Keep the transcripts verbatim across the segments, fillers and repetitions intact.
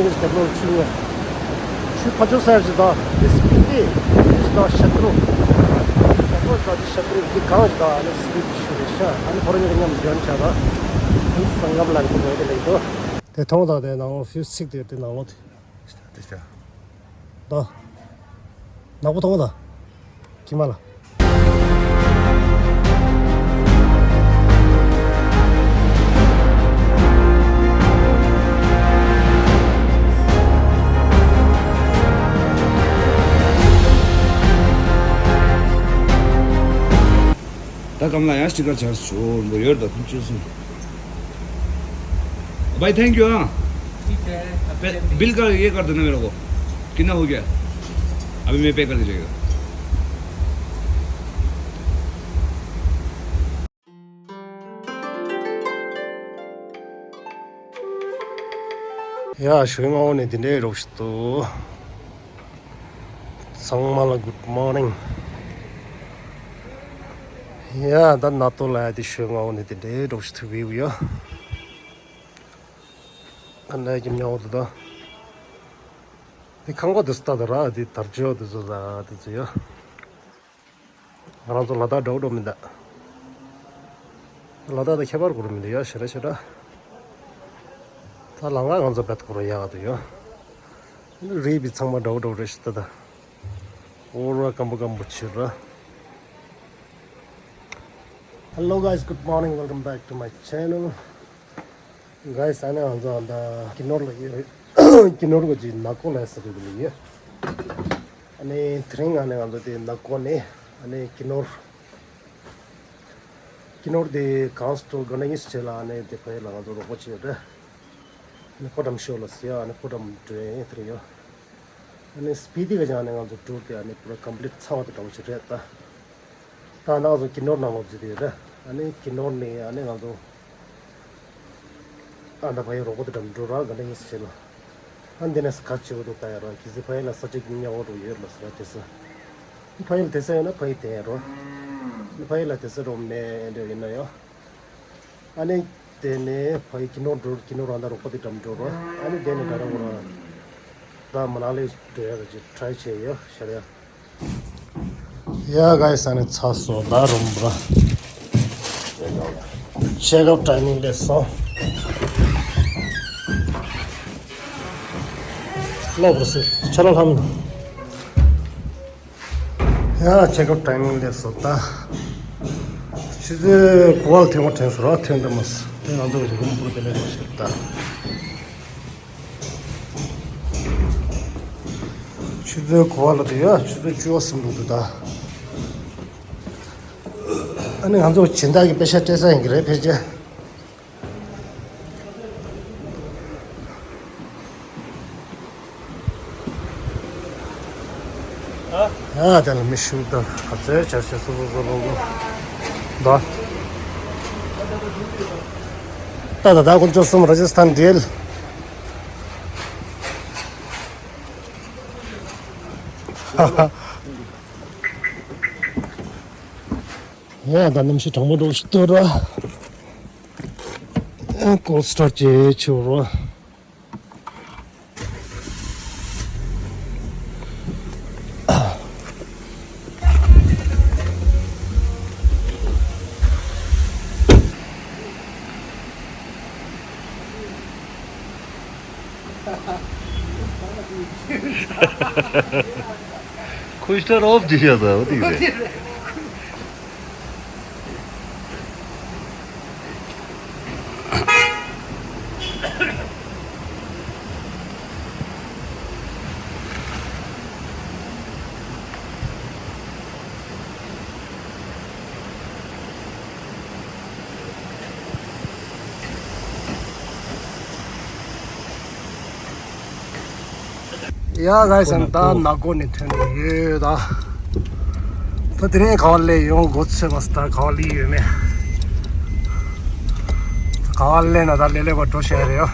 ཆུ་ཕ་ཆུ་སར་ཞིག་དང་དེ་སྤི་ཏི་དེ་ཞིག་དང་ཤ་ཏྲུ། ཤ་ཏྲུ་དང་དེ་ཤ་ཏྲུ་དེ་གང་ཞིག་དང་ཨ་ནི་སྤི་ཏི་ཞུ་རེད་ཤག་ཨ་ནི་ཁོ་རང་གཉིས་ཀ་མཉམ་འདོན་བྱ་དང་ཨ་ནི་སང་གམ་ལ་འགྲོ་དགོས་དེ་ལེགས་འདུག་དེ་མཐོང་དང་དེ་ནང་ལོགས་ཕིའུ་སི་ཚིག་དེ་དེ་ནང་ལོགས་དེ། དེ་ཤ། ད། ནག་པོ་མཐོང་ད། ཁྱི་མ་ལ། ད་གམ་ལ་ཡང་སྤྲི་དཀར་ཆར་ཞོར་འབུ་ཡོད་ད་ཐུགས་ཆེ་སོང་། भाई thank you. हाँ। ठीक है। बिल का ये कर देना मेरे को। कितना हो गया? अभी मैं पे कर दीजिएगा। ཡ་ཞོགས་སྔ་པོ་ནས་དེ་འདྲའི་རོགས་ཞིག་ཏུ། ཚང་མ་ལ་good morning། ཡ་ད་ན་ཏོ་ལ་ཡ་དེ་ཞོགས་སྔ་པོ་ནས་དེ་འདྲའི་རོགས་ཞིག་ཐུག་བིའུ་ཡ། ཨ་འདྲ་གི་མྱོང་འདུག་ད། དེ་ཁང་པ་དེ་ཚོ་ལྟ་དང་ར་དེ་དར་ལྕོག་དེ་ཚོ་ལ་དེ་ཚོ་ཡ། ང་རང་ཚོ་ལ་དྭགས་འདྲ་བོ་འགྲོ་མི་འདུག་ལ་དྭགས་དང་ཁྱད་པར་གོ་ར་མི་འདུག་ཡ་ཞེ་དྲག་ཞེ་དྲག་ད་ལམ་ཁ་ང་ཚོ་བེད་གོ་ར་ཡག་འདུག་ཡ། རི་བི་ཚང་མ་འདྲ་བོ་འདྲ་བོ་རེད་ཤི་ད་ད། འོ་ར་སྐམ་པོ་སྐམ་པོ་ཕྱིར་ར། Hello guys, good morning, welcome back to my channel. Guys, ཨ་ནི་ང་ཚོ་ད་ཀི་ནོར་ལ་ཡོད། ཀི་ནོར་གོ་ཅི་ནག་ཀོ་ལ་ཟེར་གི་ཡོད། ཨ་ནི་དེ་རིང་ཨ་ནི་ང་ཚོ་དེ་ནག་ཀོ་ནས་ཨ་ནི་ཀི་ནོར། ཀི་ནོར་དེ་གང་སྟོར་ག་ན་ཡིན་ཟེར་ལ་ཨ་ནི་དེ་ཕ་ཡུལ་ལ་ང་ཚོ་རོགས་པ་བྱེད་ཡོད་རེད། ཨ་ནི་ཁོ་ཏམ་ཤོ་ལ་ཟེར་ཡ་ཨ་ནི་ཁོ་ཏམ་འགྲོ་ཡ་དེ་རིང་ཡོད། ཨ་ནི་སྤི་ཏི་ག་ཅང་ཨ་ནི་ང་ཚོ་ཊུར་དེ་ཨ་ནི་པུ་ར་ཀམ་པི་ལིཊ་ཚར་བ་དེ་འདྲ་བོ་ཞིག་རེད་ད། ད་ང་ཚོ་ཀི་ནོར་ནང་ལོགས་འཛུལ་དེ་ཡོད་རེད། ཨ་ནི་ཀི་ནོར་ནས་ཨ་ནི་ང་ཚོ་ཨ་ད་ཕ་ཡུལ་རོགས་པ་དེ་འགྲམ་འགྲོ་ར་ག་ནས་ཡིན་ཟེར་ལ། ཨ་འདི་ནས་ག་ཅི་བོ་དེ་ལྟ་ཡ་ར་གི་ཟི་ཕ་ཡུལ་ལ་ས་ཆ་གི་མཉམ་འོག་རུ་ཡོད་ལ་ཟེར་ར་དེ་ས། ཕ་ཡུལ་དེ་ས་ཡོད་ན་ཕ་ཡུལ་དེ་ཡ་རོ། ཕ་ཡུལ་ལ་དེ་ས་རོ་མེད་འདྲ་ཡིན་ན་ཡོ། ཨ་ནི་དེ་ནས་ཕ་ཡུལ་ཀི་ནོར་འགྲོ་ཀི་ནོར་རང་ད་རོགས་པ་དེ་འགྲམ་འགྲོ་ར། ཨ་ནི་དེ་ནས་ད་ར་འོ་ར། ད་མ་ན་ལི་འགྲོ་ཡ་ག་ཅི་ཊ་རའི་བྱས་ཡོ་ཤར་ཡ། ཡ་ག་ཡི་ས་ནས་ཚ་སོ་ད་རུམ་ར། ཅེག་ཨབ་ཊའི་མིང་སླེབས་སོང་། ལོ་བོ་སི་ཆ་ལ་ལྷམ། ཡ་ཅེག་ཨབ་ཊའི་མིང་སླེབས་སོང་ད། ཆུ་ཚོད་དགུ་པ་ལ་ཐོན་པ་དྲན་སོང་ར་ཐོན་འདྲ་མ་སོང་དེ་ང་ཚོ་རུམ་བུ་དེ་ལས་སོང་ཞིག་ད། ཆུ་ཚོད་དགུ་པ་ལ་དུ་ཡ་ཆུ་ཚོད་བཅུ་པ་ཟིན་འདུག་ད། ཨ་ནི་ང་ཚོ་སྦྱིན་བདག་གི་པེ་ཤ་སྤྲད་ས་ཡིན་གྱི་རེད་ཕལ་ཆེར། ཨ་དེ་ལ་མི་ཤུགས་དང་ག་ཚོད་བྱ་བྱེད་སོ་སོ་སོ་ལོ་ལོ། ད་ད་ད་ད་ཀུན་སྤྱོད་གསུམ་ར་ཇི་སི་ཐན་འབྲེལ། ཧ་ཧ། ཡ་ད་གནམ་གཤིས་གྲང་མོ་འདྲ་བོ་ཞིག་འདུག་ར། ཨ་ཀོལ་སི་ཊར་ཅིག་བྱེད་རོགས། ཁུ་སི་ཊར་ཨོཕ་བྱེད་ཤག་ད་འོ་དེ་རེད། ཡ་ག་ས་ད་ནག་ཀོ་ནས་ཐོན་ཡོད་ད། ད་དེ་རིང་ག་བ་ལས་ཡོང་གོ་ཚོད་མ་སྟ་ག་བ་ལས་ཡོད་མེད། ག་བ་ལས་ན་ད་ལས་ལས་པ་འགྲོ་ཤེས་རེད་ཡོ།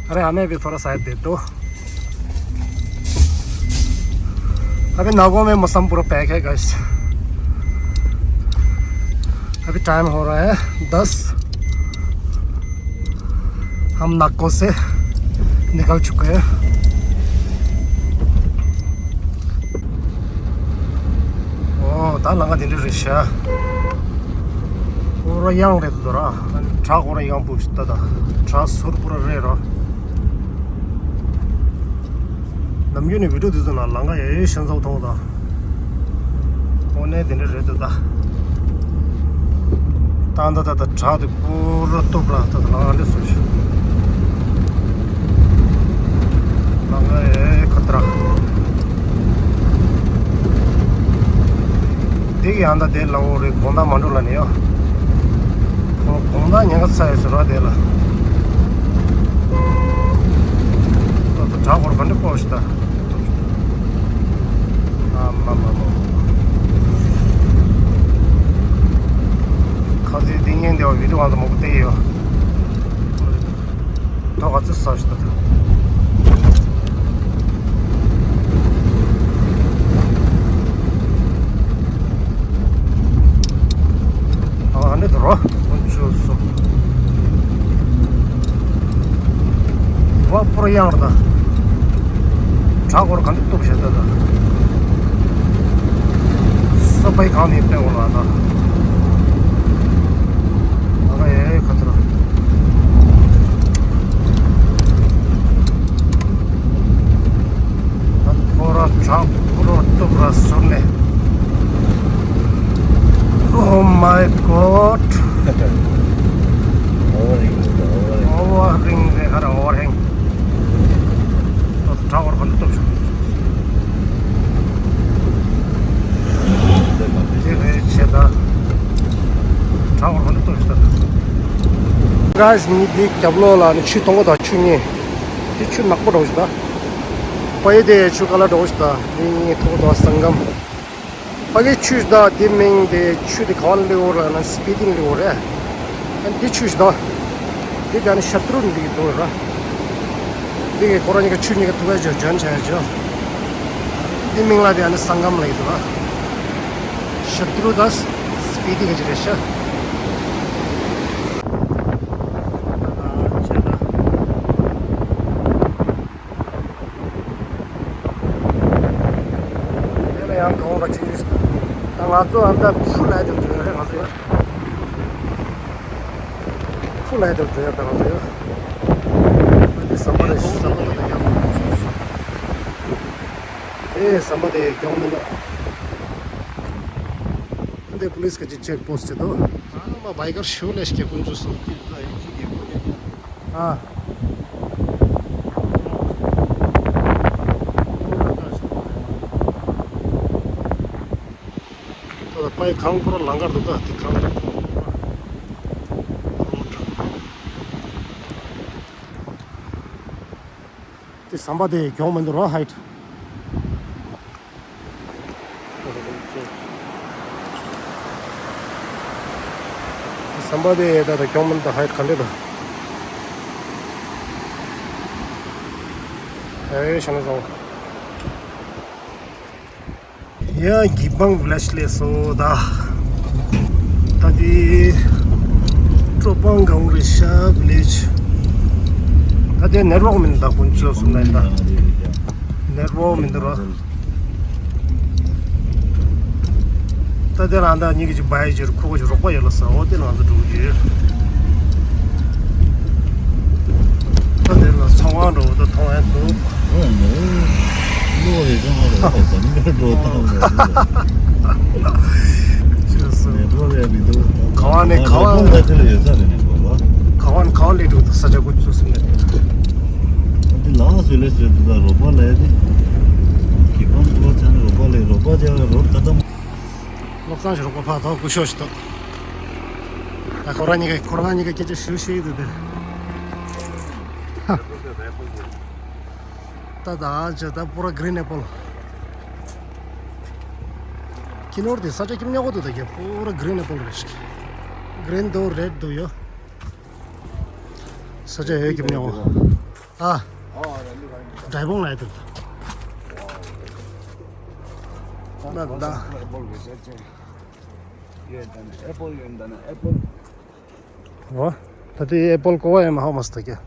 अरे हमें भी थोड़ा शायद दे दो। अभी नागों में मौसम पूरा पैक है गाइस। अभी टाइम हो रहा है दस। हम नागो से निकल चुके हैं। ཨོ། ད་ལམ་ཁ་དེ་འདྲ་རེད་ཤག་ཁོ་ར་གཡང་རེད་འདུག་ར། བྲག་ཁོ་ར་གཡང་པོ་ཞིག་ད་ད། བྲག་ཟུར་པོ་ར་རེད་ར། ནམ་རྒྱུན་ནས་བི་ཌིའོ་དེ་ཚོ་ནང་ལམ་ཁ་ཡ་ཡོད་ཤན་ཚ་པོ་མཐོང་དང་། དངོས་གནས་དེ་འདྲ་རེད་འདུག་ད། ད་ད་ད་ད་བྲག་དེ་པུ་ར་སྟོབས་ར་ད་ད་ལམ་ཁ་འདྲ་སོང་ཤག་ལམ་ཁ་ཡ་ཁ་ཏ་ར། དེ་གི་ཡང་ད་དེ་ལ་འོ་རེད། དགོང་དག་མ་འགྲོ་ལ་ནི་ཡོ། དགོང་དག་ཉལ་ཁ་ཚ་ཡོད་ཟེར་བ་དེ་ལ། ད་ད་བྲག་སྐོར་ག་འདྲ་སྐོར་ཞིག་ད། ཨ་མ་མ་མ། ཁ་ཚིག་འདི་ཉན་དེ་བ་བི་ཌིའོ་གང་ཚ་མང་པོ་བལྟས་ཡོད། ཐོག་ག་ཚོད་ས་ཞིག་ད། ཨ་ནི་དུ་རོ་ཁོང་ཚོ་སོ། བ་པུར་ཡང་ར་ད། བྲག་སྐོར་ག་འདྲ་སྟོབས་ཞེ་ད་ད། སོ་པའི་གང་ནས་སྟོན་འོང་ལ་ད། ཨ་ཡེ་ཁ་ཐུར། ཁོ་ར་བྲག་ཁོ་ར་སྟོབས་ར་ཟུར་ནས། Oh my God. Overhang, overhang. Overhang རེད་ཁ་ར། Overhang. ད་བྲག་སྐོར་ག་འདྲ་སྟོབས་ཞིག་དེ་རེད་ཆེ་ད། བྲག་སྐོར་ག་འདྲ་སྟོབས་ཞིག་ད། Guys, ངས་འདི་རྒྱབ་ལོགས་ལ་ནི་ཆུ་མཐོང་གོ་ད། ཆུ་གཉིས། དེ་ཆུ་ནག་པོ་འདྲ་བོ་ཞིག་ད། པ་ཡེ་དེ་ཆུ་ཀ་ལ་འདྲ་བོ་ཞིག་ད། འདི་གཉིས་མཐོང་གོ་ད། སང་གམ། ཕ་གི་ཆུ་ད་དེ་མིང་དེ་ཆུ་དེ་ག་བ་ལ་སླེབས་ཡོད་རེད་ན། སྤི་ཏི་ལ་སླེབས་ཡོད་རེད། ཨ་ནི་དེ་ཆུ་ཞིག་ད། དེ་ད་ནི་ཤ་ཏྲུ་འདི་གི་འདུག་ར། འདི་གི་ཁོ་རང་གཉིས་ཀ་ཆུ་གཉིས་ཀ་ཐུག་ག་ཇོ་ཇོན་ཆ་ཡ་ཇོ། དེ་མིང་ལ་དེ་ཨ་ནི་སང་གམ་ལ་ཡི་འདུག་ར། ཤ་ཏྲུ་ད་སྤི་ཏི་ག་ཅི་རེད་ཤ། དེ་ལ་ཡང་གང་བ་ཅི་ཡོད། ད་ང་ཚོ་ཨ་མདའ་ཕུ་ལ་དེ་འགྲོ་ཡ་རེད། ང་ཚོ་ཡ་ཕུ་ལ་དེ་འགྲོ་ཡ། ད་ང་ཚོ་ཡ་དེ་ཟམ་པ་རེད། ཟམ་པ་དེ་ཡང་། ཨེ་ཟམ་པ་དེ་གྱོང་མི་འདུག་འདི་པུ་ལིས་ག་ཅིག་ཅེག་པོ་སི་ཊི་བྱེད་དོ། ཨ་མ་བའི་ཀར་ཤོ་ལེ་ཤ་ཀེ་ཀུན་ཚོ་སོ། ཨ། ད་པའི་ཁང་པོ་ལང་ཀར་འདུག་ད་དེ་ཁང་པོ། དེ་ཟམ་པ་དེ་གྱོང་མི་འདུག་རོ། ཧའིཊ། དེ་ཟམ་པ་དེ་ད་ད་གྱོང་མི་འདུག་ད་ཧའིཊ་ག་འདྲ་འདུག་ཨེ་ཤ་ན་ཟོ། ཡ་གི་བང་བི་ལེཇ་སླེབས་སོང་ད། ད་དེ་ཀྲོ་པང་ག་བོ་རེད་ཤག་བི་ལེཇ། ད་དེ་ནེཊ་ཝོག་མི་འདུག་ད་ཀུན་ཅོ་སུ་ནས་ད། ནེཊ་ཝོག་མི་འདུག་ར། ད་དེ་ལ་ད་ཉིད་ཀྱི་བའི་ཇིར་ཁུག་ཅིག་རོགས་པ་ཡོད་ལ་ས། འོ་དེ་ལ་ང་ཚོ་འགྲོ་གི་ཡོད། ད་དེ་ལ་ཚོང་ཁང་འགྲོ་ད་མཐོང་ཡ་འདུག་ཨོ་ནོ། གློག་རེ་ཀང་ལ་ཟམ་པ་འགྲོ་སྟངས་རེད། ཅི་ཟེར། ནེཊ་ཝོག་ཡ་མི་འདུག་ག་བ་ནས་ག་བ། ལ་ཁེ་ལ་ཡོད་ས་རེད་ནས་གོ་ལ། ག་བ་ནས་ག་བ་སླེབས་འདུག་ད་ས་ཆ་ཀུན་ཚོ་སུ་ནས། འདི་ལ་སུ་ལས་སུ་འདུག་ད་རོགས་པ་ལས་དེ། གི་བང་གོ་ཆ་ནས་རོགས་པ་ལས་རོགས་པ་ཅག་རོགས་ད་ད། བློ་བཟང་ཞིག་རོགས་པ་ཕར་ཐོག་སྐུ་ཞབས་ཤིག་ཐོག་ད་ཁོ་རང་གཉིས་ཀ་ཁོ་རང་གཉིས་ཀ་སྐད་ཆ་ཞུ་ཤེས་འདུག་དེ། ད་ད་ཅི་ད་པུ་ར་གི་རིན་ཨེ་པལ། ཁྱི་ནོར་དེ་ས་ཆ་ཁྱིམ་ཉག་གོ་འདུག་ད་ཀྱ་པུ་ར་གི་རིན་ཨེ་པལ་རེད་ཤག་གི་རིན་འདུག་རེཌ་འདུག་ཡོད། ས་ཆ་ཡོད་ཁྱིམ་ཉག་གོ། ཨ། ཌའི་བོང་ལ་ཡོད་འདུག་ད་ད། ཡོད་ད་ནི་ཨེ་པལ་ཡོད་ད་ནི་ཨེ་པལ། འོ། ད་དེ་ཨེ་པལ་ཀོ་བ་ཡང་མ་ཧོ་མ་སྟ་ཀྱ།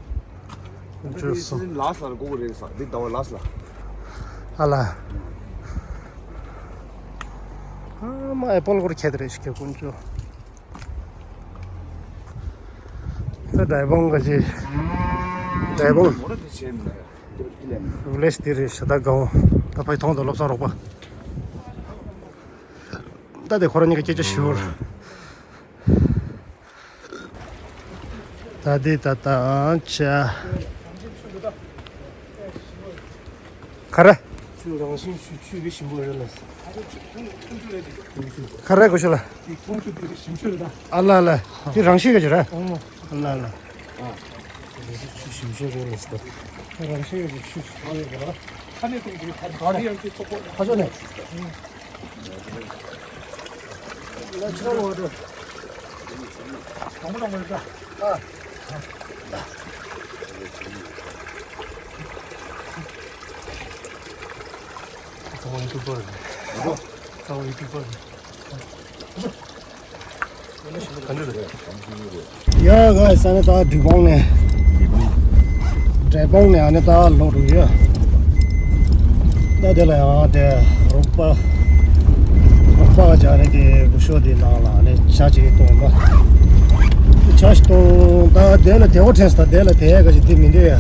འདི་སི་ཛིན་ལ་སི་ལ་ལ་དགོས་ཀྱི་རེད་ས། འདི་ཟླ་བ་ལ་སི་ལ། ཨ་ལ། ཨ་མ་ཨེ་པལ་སྐོར་ཁྱད་རེད་ཤི་ཀྱི་དཀོན་མཆོག་ད་སྒྲ་བོང་ག་ཅི། སྒྲ་བོང་། མོ་ར་དེ་ཆེ་མི་ན་ཡ། དེ་བ་ཀི་ལེ་མི་ན། ཝི་ལེཇ་དེ་རེད་ཤ་ད་གའོ། ད་ཕའི་ཐོང་དུ་ལོབ་ས་རོགས་པ། ད་དེ་ཁོ་རང་གཉིས་ཀ་སྐད་ཆ་ཞུ་བར། ད་དེ་ད་ད་ཨང་ཆ། ག་རེ། ཆུ་རང་བཞིན་ཆུ་ཆུ་བི་ཞིམ་པོ་རེད་ལ། ག་རེ་གོ་ཤ་ལ། དེ་ཁོང་ཆུ་དེ་ཞིམ་ཆུ་རེད་ད། ཨ་ལ་ལ། དེ་རང་བཞིན་ག་ཅི་རེད། ཨོ། ཨ་ལ་ལ། ཨ། དེ་ཆུ་ཞིམ་ཆུ་རེད་ལ་སྟ། རང་བཞིན་ག་ཅི་ཆུ་ཞིམ་རེད་ལ། ཁ་ནས་དེ་གི་ཁ་ནས་ཡང་དེ་ཚོགས་པོ་ཁ་ཆོ་ནས། Natural water. ཡ་ག་ས་ནས་ད་འབྲས་སྤུངས་ནས། འབྲས་སྤུངས་ནས་ཨ་ནི་ད་ལོག་འགྲོ་ཡ། ད་དེ་ལ་ཡང་དེ་རོགས་པ། རོགས་པ་ག་ཅིག་ཨ་ནི་དེ་བུ་ཤོ་དེ་ནང་ལ་ཨ་ནི་ཇ་ཅིག་བཏུང་ད། ཇ་ཞིག་བཏུང་ད་དེ་ལ་དེ་གོ་དྲན་སོང་། ད་དེ་ལ་དེ་ག་ཅིག་དེ་མི་འདུག་ཡ།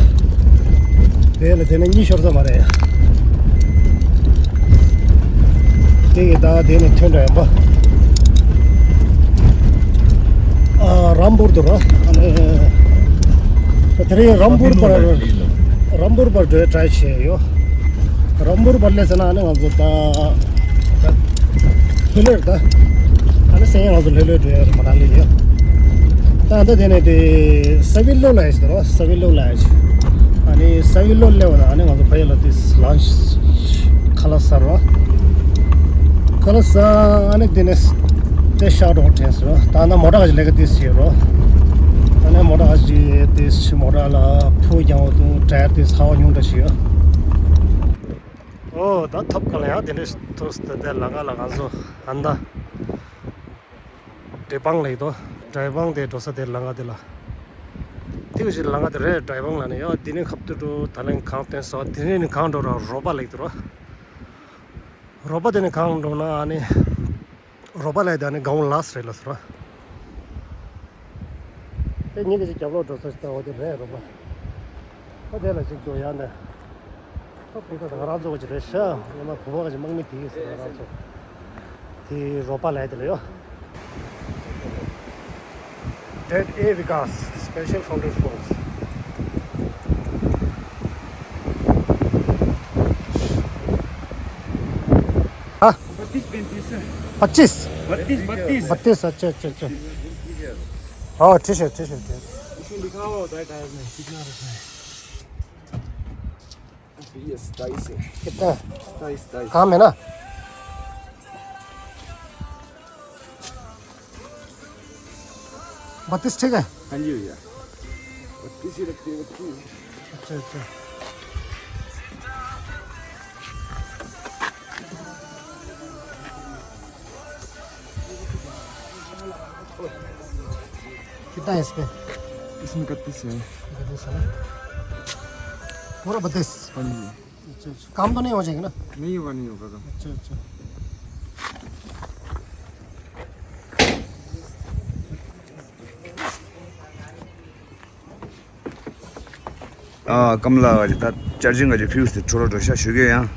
དེ་ལ་དེ་ནས་གཉིད་ཤོར་ས་མ་རེད་ཡ། དེ་གི་ད་དེ་ནས་ཐོན་འགྲོ་ཡ་པ། ཨ་རམ་པུར་དུ་ར། ཨ་ནི་ད་དེ་རིང་རམ་པུར་བར། རམ་པུར་བར་འགྲོའི་ཊ་རའི་བྱས་ཡོད། རམ་པུར་བར་སླེབས་ཟེར་ན་ཨ་ནི་ང་ཚོ་ད་ལྷོད་ལྷོད་ད། ཨ་ནི་སེང་ང་ཚོ་ལྷོད་ལྷོད་འགྲོ་ཡ་རེད་མ་ན་ལི་ཡོད། ད་ད་དེ་ནས་དེ་ས་བི་ལོ་ལ་ཡ་ཞིག་ད་ར། ས་བི་ལོ་ལ་ཡ་ཞིག་ཨ་ནི་ས་བི་ལོ་སླེབས་པ་ད་ཨ་ནི་ང་ཚོ་ཕ་ཡུལ་ལ་དེ་ལང་ཁ་ལག་ཟ་རོ། ཁ་ལག་ཟ། ཨ་ནི་དེ་ནས་དེ་ཤག་འགྲོ་དྲན་སོང་། ད་ནི་མོ་ཊ་ག་ཅིག་ལས་ཀ་དེ་ཟེར་རོ། ད་ནི་མོ་ཊ་ག་ཅིག་དེ་མོ་ཊ་ལ་ཕུ་རྒྱང་བ་དུ་ཊ་ཡར་དེ་ཚ་བ་ཉུང་འདྲ་ཞིག་ཡོད། ཨོ་ད་ཐོབ་ག་ལ་ཡང་དེ་འདྲ་ཐོས་ཏེ་དེ་ལ་ང་ལ་ང་ཚོ་ཨ་ནི་ད། འབྲས་སྤུངས་ལ་ཡོད་དོ། འབྲས་སྤུངས་དེ་འགྲོ་ས་དེ་ལ་ང་དེ་ལ། དེ་ག་ཅིག་ལ་ང་དེ་རེད། འབྲས་སྤུངས་ལ་ནི་ཡོད། དེ་ནས་ཁབ་ཏུ་འགྲོ་ད་ལན་གང་བསྟན་སོ་དེ་ནས་ནི་གང་འགྲོ་ར་རོ་པ་ལ་ཡོད་དོ་ར། རོ་པ་དེ་ནས་གང་འགྲོ་ན་ཨ་ནི། རོ་པ་ལ་ཡོད་དེ་ཨ་ནི་གའོ་ལ་སི་རེད་ལ་སོ་ར། དེ་ཉིད་ཀྱི་ཅིག་རྒྱབ་ལོག་འགྲོ་ས་ཞིག་ད་འོ་དེ་རེད་རོ་པ། ཨ་དེ་ལ་ཅིག་འགྲོ་ཡ་ནི། ཨ་ཕུག་ད་ད་ང་རང་ཚོ་ག་ཅིག་རེད་ཤག་ཡང་ན་བུ་བ་ག་ཅིག་དམག་མི་དེ་ཡིན་ཟེར་ང་རང་ཚོ། དེ་རོ་པ་ལ་ཡོད་དེ་ལ་ཡོད། Date A Vikas Special Founder Force. हाँ? बत्तीस पैंतीस है। पच्चीस? बत्तीस, बत्तीस। बत्तीस, अच्छा, अच्छा, अच्छा। हाँ, ठीक है, ठीक है, ठीक है। इसमें लिखा हुआ होता है टायर में, कितना रखना है। ये सताईस है। कितना? सताईस, सताईस। काम है ना? बत्तीस ठीक है? हाँ जी भैया, बत्तीस ही रखते हैं, बत्तीस। अच्छा, अच्छा। कितना है इस पे? इसमें इकतीस है। इकतीस है ना? पूरा बत्तीस? हाँ जी। अच्छा, अच्छा। काम तो नहीं हो जाएगा ना? नहीं होगा, नहीं होगा काम। अच्छा, अच्छा। ཨ་ཀམ་ལ་ག་ཅིག་ད་ཅར་ཇིང་ག་ཅིག་ཕིའུ་སི་དེ་འཕྲོ་ལ་འགྲོ་ཤག་ཞུ་གི་ཡང་།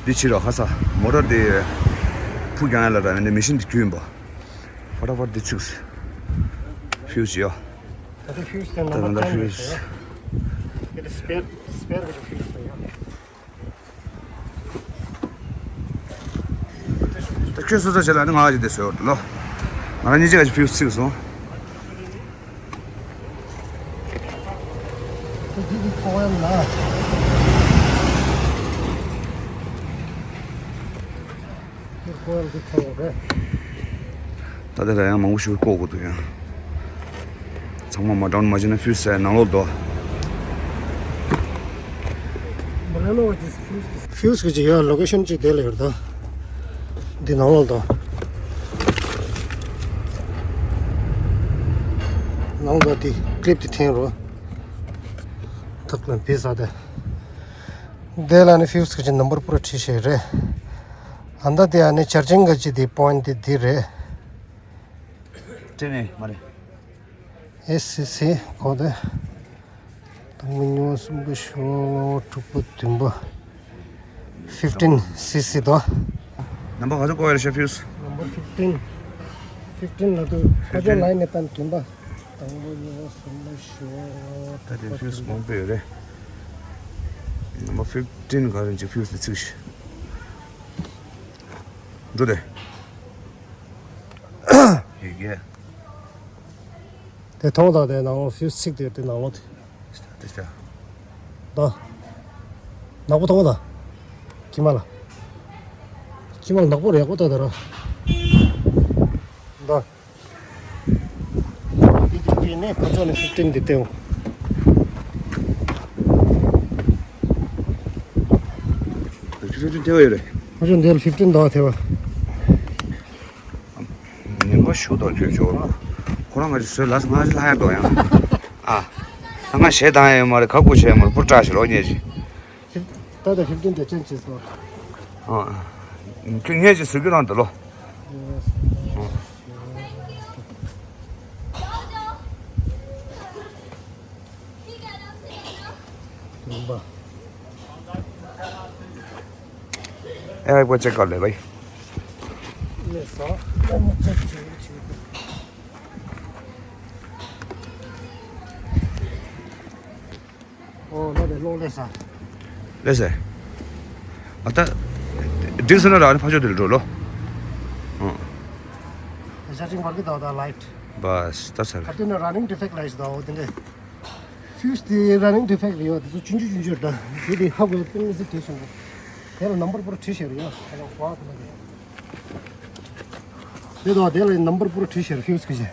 འདི་ཕྱི་རོ་ཧ་ས་མོ་ཊ་དེ་ཕུ་རྒྱང་ཡ་ལ་ད་ཡང་འདི་མེ་ཤིན་དེ་རྒྱུ་ཡིན་པ། ཧ་ད་ཧ་འདི་ཚིགས་ཕིའུ་སི་ཡོ། ད་ལྟ་ཕིའུ་སི་དེ་ད་ནམ་ད་ལྟ་ཕིའུ་སི་ཡོ། དེ་སི་པེར་སི་པེར་ག་ཅིག་ཕིའུ་སི་དེ་ཡོ། ད་ཁྱོད་སོ་སོ་བྱས་ལ་ནི་ང་ཅིག་དེ་བཟོས་ཡོད་ལོ། ང་རང་ཉིད་ཅིག་ག་ཅིག་ཕིའུ་སི་ཚིགས་སོང་། འདི་འདི་ཁོ་ཡང་ལ། འདི་ཁོ་ཡང་འདི་ཁོ་ཡང་རེད། ད་ལྟ་ལ་ཡང་མང་པོ་ཞིག་བཀོག་དགོས་འདུག་ཡང་། ཚང་མ་མ་འགྲམ་མ་བྱས་ན་ཕིའུ་སི་ནང་ལོགས་དོ། ཕིའུ་སི་གི་ཅིག་ཡོད། ལོ་ཀེ་ཤན་ཅིག་དེ་ལ་ཡོད་དོ། འདི་ནང་ལོགས་དོ། ནང་ལོགས་འདི་ཀི་ལིབ་དེ་འཐེན་རོགས། ཐག་ལ་བི་ས་དེ། དེ་ལ་ནི་ཕིའུ་སི་གི་ཅི་ནམ་བར་པུ་ར་ཁྲི་ཤེས་རེད། ཨ་མདའ་དེ་ཨ་ནི་ཆར་ཅིང་གི་ཅི་དེ་པོ་ཡིན་ཊི་དེ་འདི་རེད། དྲན་ནས་མ་རེད། ཨེ་སི་སི་གོ་དེ། དང་པོ་གཉིས་པ་གསུམ་པ་བཞི་པ་དྲུག་པ་བདུན་པ། ཕིཕ་ཊིན་སི་སི་དོ། ནམ་བར་ག་ཚོད་བཀོད་ཡོད་རེད་ཤག་ཕིའུ་སི། ནམ་བར་ཕིཕ་ཊིན། ཕིཕ་ཊིན་ལ་དུ་ཁ་ཕྱོགས་ལ་ཡིན་ནས་བཏང་བདུན་པ། དང་པོ་གཉིས་པ་གསུམ་པ་བཞི་པ། ད་དེ་ཕིའུ་སི་མང་པོ་ཡོད་རེད། ནམ་བར་ཕིཕ་ཊིན་ག་རེ་ཅིག་ཕིའུ་སི་དེ་ཚིག་ཤི། འགྲོ་དེ། ཡི་གེ། དེ་མཐོང་དང་དེ་ནང་ལོགས་ཕིའུ་སི་ཚིག་དེ་དེ་ནང་ལོགས་དེ། དེ་ལྟ། ད། ནག་པོ་མཐོང་དང་། ཁྱི་མ་ལ། ཁྱི་མ་ལ་ནག་པོ་རེད་ཡག་པོ་ལྟ་དང་ར། ད། དེ་དེ་དེ་ནས་ཁ་ཕྱོགས་ནས་ཕིཕ་ཊིན་དེ་སྟེང་། ཕིཕ་ཊིན་ཐེ་བ་ཡོད་རེད། ཁ་ཕྱོགས་འདི་ལ་ཕིཕ་ཊིན་དང་ཐེ་བ། ཉིན་མོ་ཞུ་དང་ཁྱོད་ཞོར་ལ། ཁོ་རང་ང་ཅི་བཟོས་ལ་ང་ཅི་ལྷ་ཡར་དོ་ཡང་། ཨ། ད་ང་ཞེ་སྡང་ཡོད་མ་རེད་ག་སྐུ་ཆེ་མ་རེད་པུར་བཀྲ་ཞིག་རོགས་ཉེ་ཅི། ད་ལྟ་ཕིཕ་ཊིན་དེ་ཅན་ཅི་སོ། ཨ། ཁྱོད་ཉེ་ཅི་བཟོས་ཀྱི་རང་དུ་ལོ། ཨ། ཨེ་བ་ཅེ་ཀ་ལེ་བའི། ཨོ་ལོ་རེ་ལོ་ལེ་ས། ལེ་ས། ཨ་ད། འགྲིག་སོང་ན་ར་ནི་ཕ་ཆོ་དེ་ལ་འགྲོ་ལོ། ཨ། ཤ་ཅིང་བར་གི་ད་ད་ལའིཊ། བས་ད་ཚར། ད་དེ་ནི་ར་ནིང་ཌི་ཕེག་ལ་ཡིས་ད་འོ་དེ་འདྲས། ཕིའུ་སི་དེ་ར་ནིང་ཌི་ཕེག་ལ་ཡོད་དེ་ཚོ་ཆུང་ཆུང་ཆུང་ཆུང་རེད། དེ་དེ་ཧ་གོ་ཡ་ཏིང་ངེ་ཟིག་བྲིས་ཤིང་། དེ་ལ་ནམ་བར་པུ་ར་བྲིས་ཤེར་ཡོད་དེ་ལ་ཧ་གོ་ལ་དེ། དེ་དང་དེ་ལ་ནམ་བར་པུ་ར་བྲིས་ཤེར་ཕིའུ་སི་གི་ཤེར།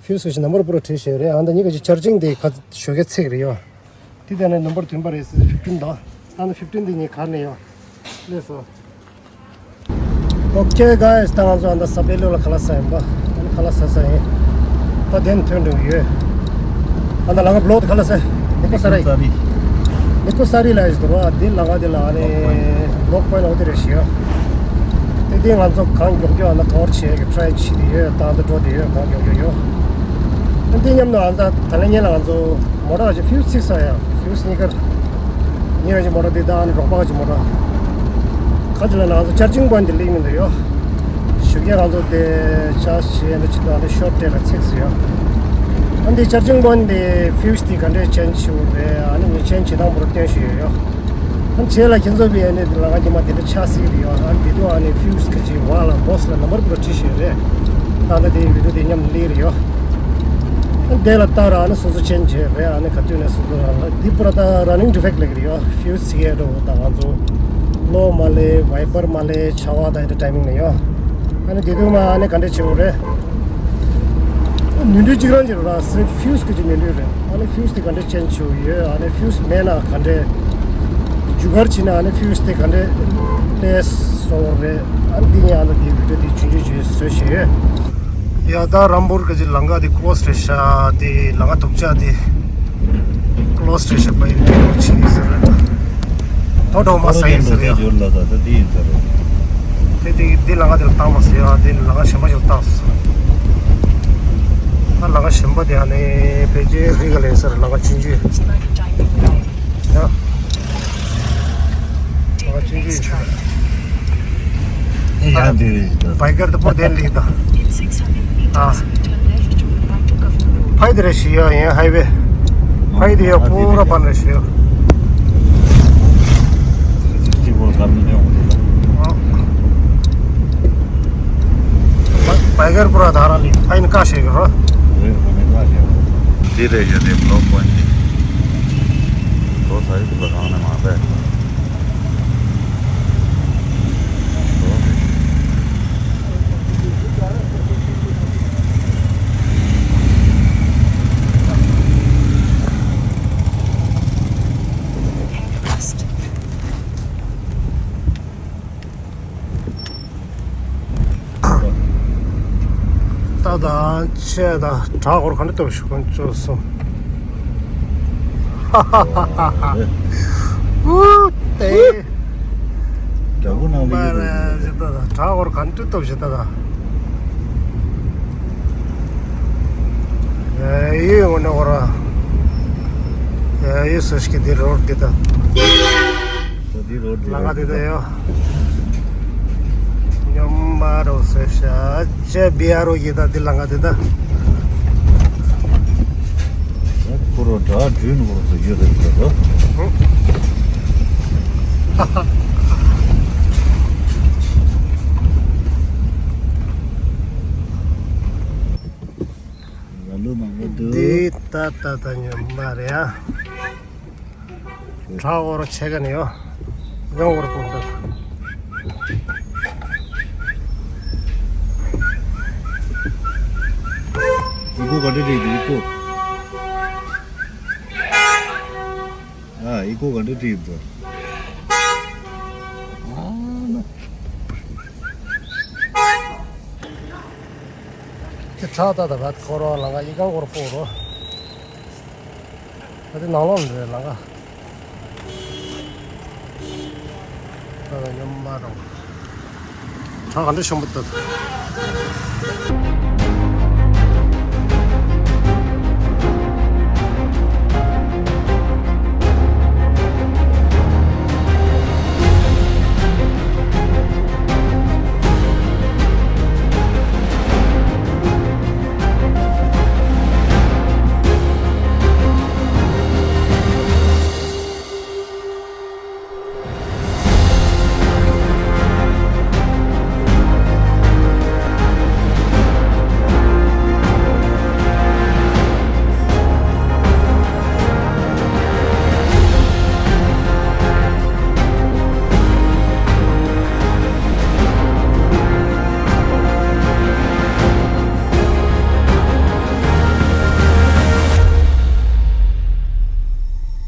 ཕིའུ་སི་གི་ཤེར་ནམ་བར་པུ་ར་བྲིས་ཤེར་རེད། ཨ་ད་ཉི་ག་ཅི་ཆར་ཅིང་དེ་ཁ་ཞོ་གེ་ཚེག་རེད་ཡོད། དེ་དེ་ནས་ནམ་བར་བདུན་པ་རེད་ཕིཕ་ཊིན་དང་། ཨ་ནི་ཕིཕ་ཊིན་དེ་ངས་གར་ནས་ཡོད། ལས་སོ། ཨོ་ཁེ་གྷའི་སི་ད་ང་ཚོ་ཨ་ད་ས་པེ་ལོ་ལ་ཁ་ལག་ཟ་ཡིན་པ། ཨ་ནི་ཁ་ལག་ཟ་ས་ཡིན། ད་དེ་ནས་ཐོན་འགྲོ་གི་ཡོད། ཨ་ད་ལ་ང་བློག་ཏུ་ཁ་ལག་ཟ། ནི་ཀོ་ས་རི། ནི་ཀོ་ས་རི་ལ་ཡིན་ཟེར་བ་དེ་ལ་ང་དེ་ལ་ཨ་ནི་བློག་པོ་ཡིན་ཨོ་དེ་རེད་ཤི་ཡོད། དེ་དེ་ང་ཚོ་གང་མགྱོགས་མགྱོགས་ཨ་ན་ཐོར་བྱེད་གི་ཊ་རའི་བྱེད་དེ་ཡོད། ད་ཨ་ད་འགྲོ་དེ་ཡོད་གང་མགྱོགས་མགྱོགས་ཡོད། ཨ་དེ་མཉམ་དུ་ཨ་ད་ད་ལན་ཉེ་ལ་ང་ཚོ་མོ་ཊ་ཅིག་ཕིའུ་སི་ཚིག་ས་ཡ་ཕིའུ་སི་གཉིས་ཀར། ཉེ་རང་ཅིག་མོ་ཊ་དེ་ད་ཨ་ནི་རོགས་པ་ཅིག་མོ་ཊ། ཁ་ཅིག་ལ་ང་ཚོ་ཆར་ཅིང་པོ་ཡིན་དེ་ལེགས་མི་འདུག་ཡོ། ཞུ་གེ་ང་ཚོ་དེ་ཆ་ཤེས་ན་ཅི་ད་ཨ་ནི་ཤོར་ཏེ་ལ་ཚིག་སུ་ཡོ། ཨ་འདི་ཆར་ཅིང་པོ་ཡིན་དེ་ཕིའུ་སི་དེ་ག་འདྲས་ཅན་ཆེ་བོ་རེད། ཨ་ནི་ངས་ཅན་བྱེད་སྟངས་པོ་ར་སྟོན་ཞུ་ཡོད་ཡོ། ཨ་ནི་བྱས་ལ་ཁྱེད་ཚོ་བི་ཨ་ནི་དེ་ལ་ང་ཉི་མ་དེ་འདྲ་ཆགས་སྲིད་ཀྱི་རེད་ཡོ། ཨ་ནི་དེ་དུས་ཨ་ནི་ཕིའུ་སི་ཁ་ཅིག་བ་ལ་བོ་སི་ལ་ནམ་བར་པུ་ར་བྲིས་ཤེས་རེད། ད་ལྟ་དེའི་བི་ཌིའོ་དེ་མཉམ་སླེབས་རེད་ཡོ། དེ་ལ་ལྟ་ར་ཨ་ནི་སོ་སོ་ཅན་བྱས་རེད། ཨ་ནི་ག་དུས་ནས་སོ་སོ་རང་ལ་འདི་པུ་ར་ད་ར་ནིང་ཌི་ཕེག་ལེགས་རེད་ཡོ། ཕིའུ་སི་ཡས་འགྲོ་ད་ང་ཚོ་གློག་མ་ལེ་ཝའི་པར་མ་ལེ་ཆར་པ་ད་ཡི་ད་ཊའི་མིང་ནས་ཡོ། ཨ་ནི་དེ་དུས་མ་ཨ་ནི་ག་འདྲས་བྱེད་འོ་རེད། ནུས་འདྲུད་གཅིག་རང་གཅིག་ར་སི་ཕིའུ་སི་གི་ཅིག་ནུས་འདྲུད་རེད། ཨ་ནི་ཕིའུ་སི་དེ་ག་འདྲས་ཅན་བྱེད་འོ་ཡོད། ཨ་ནི་ཕིའུ་སི་མེད་ན་ག་འདྲས་རྒྱུ་གར་བྱེད་ན་ཨ་ནི་ཕིའུ་སི་དེ་ག་འདྲས་ལས་སོང་རེད། ཨ་ནི་འདི་ངས་ཨ་ནི་དེའི་བི་ཌིའོ་དེ་ཆུང་ཆུང་ཅིག་བཟོས་བཞག་ཡོད། ཡ་ད་རམ་བུར་གི་ཅི་ལང་ཀ་དེ་ཀློ་སི་རེད་ཤག་དེ་ལང་ཀ་དུག་ཅག་དེ་ཀློ་སི་རེད་ཤག་པ་ཡིན་དེ་ལོ་ཆི་ཡིན་ཟེར། ཐོ་ཐོ་མ་ས་ཡིན་ཟེར་ཡ། ཡོད་ལ་ད་ད་དེ་ཡིན་ཟེར། དེ་དེ་དེ་ལང་ཀ་དེ་ལ་བཏང་མ་ཟེར་ཡ། དེ་ལང་ཀ་གཞན་པ་ཞིག་ལ་བཏང་ཟེར། ད་ལང་ཀ་གཞན་པ་དེ་ཨ་ནི་ཕལ་ཆེར་རི་ག་ལེ་ཟེར་ལང་ཀ་ཆུང་ཆུང་། ཡ། ལང་ཀ་ཆུང་ཆུང་ཡིན་ཟེར། ཡང་དེ་རེད། བའི་ཀར་དུ་པོ་དེ་ལི་ད། ཨ། ཕའི་དེ་རེ་ཤི་ཡ་ཡན་ཧའི་ཝེ། ཕའི་དེ་ཡ་པུ་ར་པན་རེ་ཤི་ཡ། གཅིག་པོ་ལ་ཀར་ནི་ཡོང་གི་འདུག་ཨ། བའི་ཀར་པུ་ར་ད་ར་ལི་ཕའི་ནི་ཀ་ཤེ་གི་རོ། རེད་ཁོ་ནི་ཀ་ཤེ་གི་རོ། དེ་རེ་ཡ་དེ་བློག་པོ་ཡིན། ལོ་ས་ཡི་དུ་ལ་གང་ནས་མ་པས། ད་ད་ཆེ་ད་གྲྭ་སྐོར་ག་འདྲ་ཐོབ་ཤོག་ཁོང་ཚོ་སོང་། ཧུ་ཏེ། དྲ་འབུ་ནང་ལ་ཡོད་པའི་ཞེ་ད་ད་དྲ་འོར་ག་འདྲ་ཐོབ་ཞེ་ད་ད། ཨེ་ཡི་འོ་ནི་འོ་ར། ཨེ་ཡི་སོ་ཤི་ཀི་དེ་རོར་དེ་ད། འདི་རོར་དེ་ལ་ང་དེ་ད་ཡོ། ཉམས་མ་རོ་སོ་ཤ་ཅེ་བི་ཨ་རོ་ཡི་ད་དེ་ལ་ང་དེ་ད། ཁོ་རོ་དྲ་བྲུན་འོ་སོ་ཡོད་རེད་ད་ལོ། ང་ལོ་མང་པོ་འདུག་འདི་ད་ད་ད་ཉོ་མ་རེད་ཨ། དྲག་འོར་ཆེ་ག་ནས་ཡོ། ཡང་འོར་པོ་འདུག་ཨི་ཀོ་ག་འདྲ་རེད་ཨི་ཀོ། ཨ་ཨི་ཀོ་ག་འདྲ་རེད་འདུག་ཨ་ན། ཁྱེད་ཚ་ད་ད་བད་ཁོ་རོ་ལང་ག་ཡི་གང་སྐོར་སྤོ་རོ། ད་དེ་ནང་ལོགས་ནས་ལང་ག་ད་ད་ཉམས་མ་རོ། ཁྲག་ག་འདྲ་ཤོང་པོ་ད།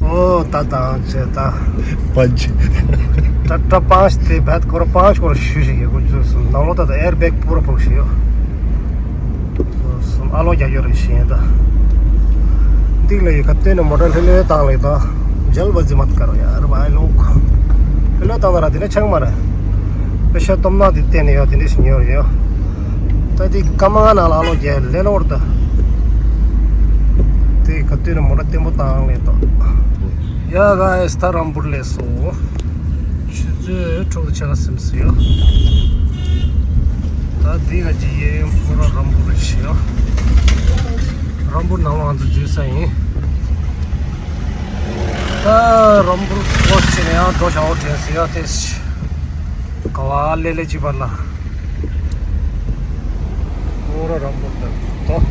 ཨོ་ད་དང་ཆེ་ད། པ་ཇི། ད་ད་པང་སྟེ་བད་སྐོར་པང་སྐོར་ཞུ་ཞིག་ཡོད་གོ་ཚོད་སོང་ནང་ལོ་ད་ད་ཨེར་བེག་པུ་ར་ཕོག་ཞིག་ཡོད། སོང་ཨ་ལོ་རྒྱག་ཡོད་རེད་ཤེས་ད། འདིག་ལ་ཡོད་ཁ་སྟོན་ནས་མོ་ཊ་ལྷོད་ལྷོད་བཏང་ལེ་ད། ཇལ་བ་ཛི་མ་ཏི་ཀ་རོ་ཡ་ར་བ་ཨེ་ལོག་ལྷོད་ལྷོད་བཏང་ད་ར་དེ་ནས་ཆང་མ་ར། པེ་ཤ་སྟོབས་ན་དེ་བསྟན་ནས་ཡོད་དེ་འདྲ་ཞིག་ཉོ་ཡོད། ད་དེ་སྐར་མ་ལྔ་ནང་ལ་ཨ་ལོ་རྒྱལ་ལེ་ལོར་ད། དེ་ག་དུས་ནས་མོ་ཊ་བརྟན་པོ་བཏང་ལེ་ད། ཡ་ག་ཨེ་སི་ད་རམ་བུར་ལས་སོ། ཆུ་ཚོད་དྲུག་དང་ཕྱེད་ཀ་ཟིན་སོ་ཡོད། ད་དེ་ག་ཅི་ཡེ་ཕོ་ར་རམ་བུར་རེ་ཤི་ཡོད། རམ་བུར་ནང་ལ་ང་ཚོ་འཛུལ་ས་ཡིན། ད་རམ་བུར་ཀོ་ཆེ་ནས་ཡང་འགྲོ་བྱའོ་དྲན་སོ་ཡོད་དེ། ག་བ་ལེ་ལེ་ཅི་བར་ལ། ཨོ་ར་རམ་བུར་ད་ཏོ།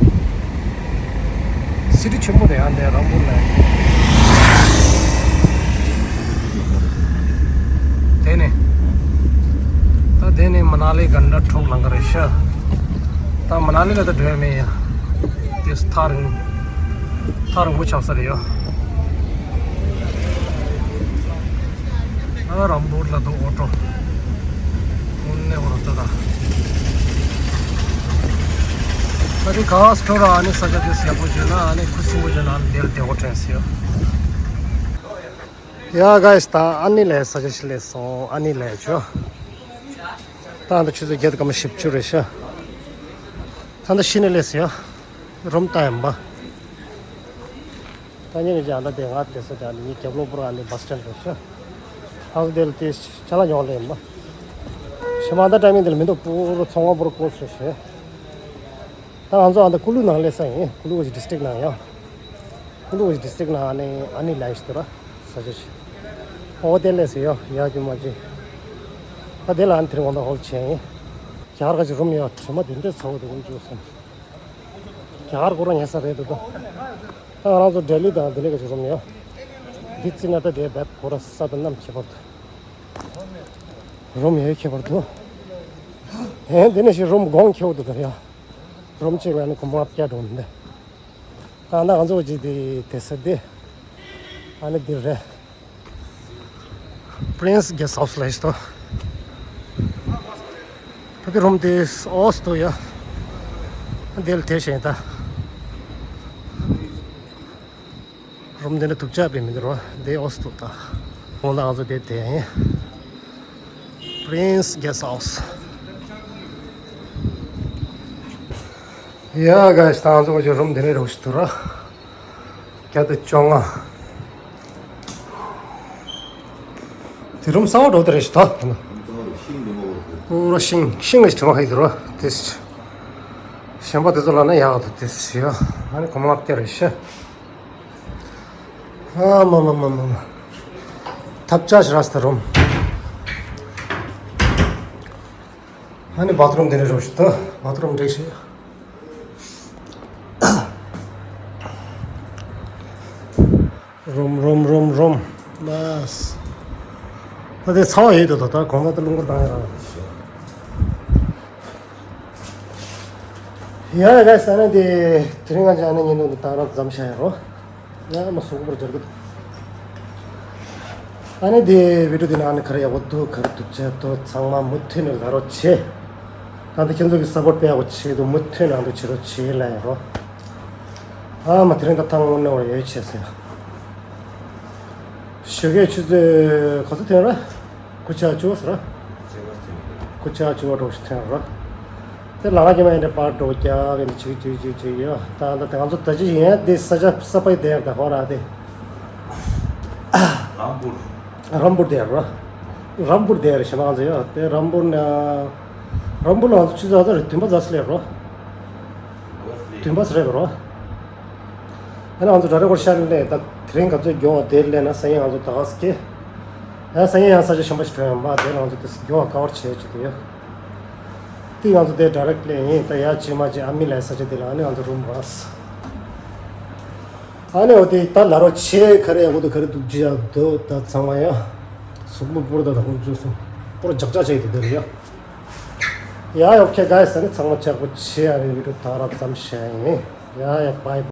སི་ཊི་ཆེན་པོ་རེད་ཨ་འདི་རམ་བུར་ལ། དེ་ནས། ད་དེ་ནས་མ་ན་ལི་ག་འདྲ་འཁྲུག་ལང་གི་རེད་ཤག་ད་མ་ན་ལི་ལ་ད་འགྲོ་ཡ་མེད་ཡ། དེ་ཐག་རིང་། ཐག་རིང་པོ་ཆགས་ས་རེད་ཡ། ཨ་རམ་བུར་ལ་འདུག་ཨོ་ཊོ། དངོས་གནས་ཨོ་ཊོ་ད། ད་དེ་ག་སི་ཊོར་ཨ་ནི་ས་ཆ་དེ་ཡག་པོ་བྱུང་ན་ཨ་ནི་ཁུ་སིམ་པོ་བྱུང་ན་ཨ་ནི་དེར་བདེ་པོ་དྲན་སོང་། ཡ་ག་ཨེ་སི་ད་ཨ་ནི་ལས་ས་ཆ་ཞིག་ལས་སོང་ཨ་ནི་ལས་ཆོ། ད་ཨ་ད་ཆུ་ཚོད་བརྒྱད་དང་སྐར་མ་བཞི་བཅུ་རེད་ཤག་ད་ད་ཤི་ནས་སླེབས་ཡ། རུམ་ལྟ་ཡམ་པ། ད་ཉིན་གྱི་ཨ་ད་དེ་ང་དེ་ས་དེ་ཨ་ནི་ངའི་རྒྱབ་ལོགས་པུར་ཨ་ནི་བྷ་སི་སི་ཊེན་ཌི་རེད་ཤག་ཨ་ད་དེ་ལ་དེ་ཅ་ལག་ཉོ་སླེབས་ཡམ་པ། ཞེ་མ་ད་ཊའི་མིང་དེ་ལ་མི་འདུག་པུར་ཚོང་བ་པུར་ཀོ་ལ་ཤག་ཤག་ད་ང་ཚོ་ཨ་ད་ཀུ་ལུ་ནང་སླེབས་ས་ཡིན། ཀུ་ལུ་ཝི་ཌི་སི་ཊིག་ནང་ཡ། ཀུ་ལུ་ཝི་ཌི་སི་ཊིག་ནང་ཨ་ནི་ཨ་ནི་ལས་ཤི་དུ་ར་ས་ཆ་ཤི། ཨོ་དེ་ལས་སི་ཡ་ཡ་ཅི་མ་ཅི། ད་དེ་ལ་ཨ་ནི་དེ་རིང་ཝན་ཌར་ཧོལ་བྱས་ཡིན། རྒྱ་གར་ག་ཅི་རུམ་ཡ་དྲི་མ་དེ་འདྲ་ཚ་བོ་དེ་ཀུན་བཅུག་སོང་། རྒྱ་གར་ཁོ་རང་ཉལ་ས་རེད་འདུག་ད་ང་རང་ཚོ་ལྡི་ལི་དང་དེ་འདྲ་ག་ཅི་རུམ་ཡ། འདི་རྩི་ན་ད་དེ་བད་ཁོ་ར་ས་དང་གནམ་ཁྱད་པར་འདུག་རུམ་ཡའི་ཁྱད་པར་འདུག་ཨེ་འདི་ནས་ཤི་རུམ་གོང་ཁྱད་པར་འདུག་ད་ཡ། རུམ་གཅིག་ལ་ནི་ཁོ་མ་བརྒྱ་འགྲོ་མི་འདུག་ད་ང་ཚོ་ཅི་དེ་དེ་ས་དེ། ཨ་ནི་འདིར་རེད། Prince Guest House ལ་ཞིག་ཏོ། ད་དེ་རུམ་དེ་ཨོ་སི་ཏོ་ཡ། འདིར་དེ་བཞིན་ད། རུམ་འདི་འདྲ་སྡུག་ཅག་པའི་མི་འདུག་རོ། འདི་ཨོ་སི་འདུག་ད། ཁོང་ད་ང་ཚོ་འདི་དེ་ཡིན། Prince Guest House། ཡ་ག་ད་ང་ཚོ་ང་ཚོའི་རུམ་འདི་འདྲ་རོ་ཞིག་འདུག་ར། བརྒྱ་དང་བཅོ་ལྔ། དེ་རུམ་གསར་པ་འགྲོ་དེ་རེད་ཞིག་ད། པུ་ར་ཤིང་ཤིང་ལ་ཞིག་དྲི་མ་ཧ་ཡི་དེ་རོ། དེ་གཞན་པ་དེ་ཚོ་ལ་ན་ཡག་ད་དེ་ཞིག་ཨ་ནི་གོམ་ལག་བརྒྱ་རེད་ཤག་ཨ་མ་མ་མ་མ་མ། ཐབས་ཆག་ཞིག་ར་སི་ད་རུམ། ཨ་ནི་བཱ་ཐི་རུམ་དེ་འདྲ་རོ་ཞིག་ད། བཱ་ཐི་རུམ་འདྲ་ཞིག་རུམ་རུམ་རུམ་རུམ། ལགས། ད་དེ་ཚ་བ་ཡོད་དོ། ད་ད་གོང་མ་ད་རླུང་འཁོར་བཏང་ཡ་ར། ཡ་ཡ་ག་ས་ན་དེ་དེ་རིང་ང་ཅག་ནི་ཉིན་དུ་བཏང་རབས་མཚམས་བཞག་ཡ་རོ། ཡ་མ་སུག་པོར་སྦྱར་གི་འདུག་ཨ་ནི་དེ་བི་ཌིའོ་དེ་ནང་ནས་ག་རེ་ཡག་པོ་འདུག་ག་རེ་སྡུག་ཅག་འདུག་ཚང་མ་མུ་མཐུད་ནས་ལབ་རོགས་བྱེད། ད་ལྟ་ཁྱེད་ཚོ་གི་སབ་པོར་དཔེ་ཡག་པོ་བྱེད་འདུག་མུ་མཐུད་ནས་ཨ་འདུག་བྱེད་རོགས་བྱེད་ལབ་ཡ་རོ། ཨ་མ་དེ་རིང་ད་ཐང་དངོས་གནས་བར་ཡོད་བྱས་ཟེར། ཞོགས་ཀས་ཆུ་ཚོད་ག་ཚོད་ཐོན་ར། དགུ་ཆ་བཅུ་པ་ཟེར་ར། དགུ་ཆ་བཅུ་པ་འགྲོ་ཞིག་ཐོན་ར། དེ་ལ་ང་ཁྱེད་མ་ཡིན་དེ་པར་འགྲོ་རྒྱག་གི་འདི་བྱེད་བྱེད་བྱེད་བྱེད་ཡོད། ད་ད་དེ་ང་ཚོ་ད་ཅི་ཡིན་དེ་ས་ཆ་ས་པའི་དེ་ཡར་ད་ཧོ་ར་དེ། རམ་པུར། རམ་པུར་དེ་ཡར་ར། རམ་པུར་དེ་ཡར་ཞེ་མ་ང་ཚོ་ཡོད་དེ་རམ་པུར་ན། རམ་པུར་ལ་ང་ཚོ་ཆུ་ཚོད་ཨ་ཚ་རེ་བདུན་པ་ཙམ་སླེབས་རོ། བདུན་པ་ཙམ་སླེབས་རོ། ཨ་ནི་ང་ཚོ་ཌའི་རེག་ཊི་ཤར་ལ་ད་དེ་རིང་ག་ཚོད་མགྱོགས་དེ་སླེབས་ན་སང་ཉིན་ང་ཚོ་ད་ག་ཟེ་གེ་ཡང་སང་ཉིན་ཡང་ས་ཆ་གཞན་པ་ཞིག་འགྲོ་ཡོང་བ་དེ་ང་ཚོ་དེ་མགྱོགས་ག་བར་བྱེད་ཀྱི་དེ་ཡོད། དེ་ང་ཚོ་དེ་ཌའི་རེག་ཊི་ལེན་ཡིན། ད་ཡ་ཅི་མ་ཅི་ཨ་མི་ལ་ས་ཆ་དེ་ལ་ཨ་ནི་ང་ཚོ་རུམ་རག་ཨ་ནི་འོ་དེ་ད་ལ་རོ་ཆེ་ག་རེ་ཡག་པོ་འདུག་ག་རེ་སྡུག་ཅི་ཡག་འདུག་ད་ཚང་མ་ཡ་གཟུགས་པོ་པུར་ད་ད་ཁོང་ཚོས་སོང་པུར་ཇག་ཇག་བྱས་དེ་དེ་རེད་ཡ། ཡ་ཡོ་ཁེ་ག་ས་ནི་ཚང་མ་ཅག་པོ་ཆེ་ཨ་རེ་བི་ཌིའོ་ད་རག་ཙམ་བྱས་ཡིན། ཡ་ཡ་བྷའི།